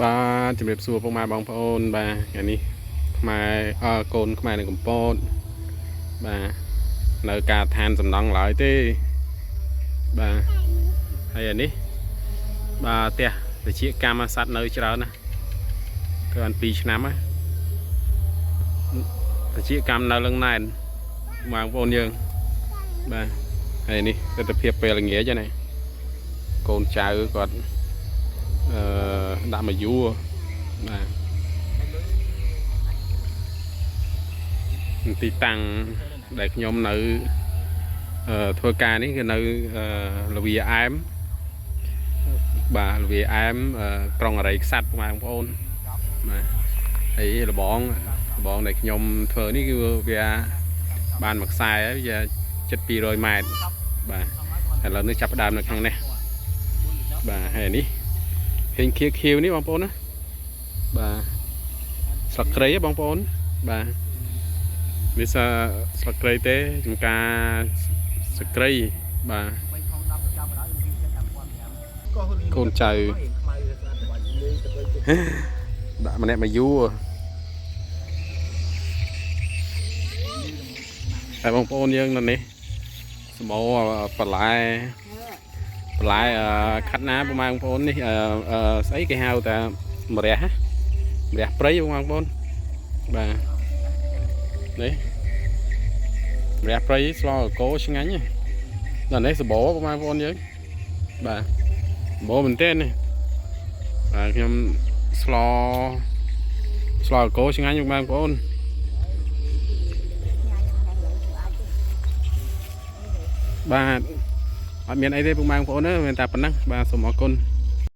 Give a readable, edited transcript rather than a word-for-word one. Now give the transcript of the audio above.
បាទជំរាបសួរពុកម៉ែបងប្អូនបាទថ្ងៃនេះខ្មែរអើកូនខ្មែរនៅកំពតបាទនៅការដ្ឋានសំណង់ឡើយទេបាទហើយអានេះបាទផ្ទះវិជ្ជាកម្មសត្វនៅច្រើនណាស់ធ្វើបាន2ឆ្នាំណាវិជ្ជាកម្មនៅលឹងណែនបងប្អូនយើងបាទហើយនេះទស្សនភាពពេលល្ងាចណាកូនចៅគាត់អឺដាក់មកយួរបាទ ទីតាំងដែលខ្ញុំនៅអឺធ្វើការនេះគឺនៅអឺលវាអែមបាទលវាអែមអឺក្រុងអរិយខ្សាត់បងប្អូនបាទហើយលបងលបងដែលខ្ញុំធ្វើនេះគឺវាបានមួយខ្សែហើយវាជិត200ម៉ែត្របាទឥឡូវនេះចាប់ផ្ដើមនៅខាងនេះបាទហើយនេះហេងខៀវខៀវនេះបងប្អូនណាបាទស្លឹកគ្រៃហ៎បងប្អូនបាទ វាសាស្លឹកគ្រៃទេចំការស្លឹកគ្រៃបាទកូនចៅដាក់ម្នាក់មកយូរតែបងប្អូនយើងនៅនេះសម្បូរបន្លែបន្លែអឺខាត់ណាបងប្អូននេះអឺអឺស្អីគេហៅថាម្រះណាម្រះព្រៃបងប្អូនបាទនេះ ម្រះព្រៃស្លកកឆ្ងាញ់ណាស់ដល់នេះសបោបងប្អូនយើងបាទសបោមែនទេនេះបាទខ្ញុំស្លស្លកកឆ្ងាញ់បងប្អូនបាទអត់មានអីទេបងប្អូនទេមានតែប៉ុណ្ណឹងបាទសូមអរគុណ។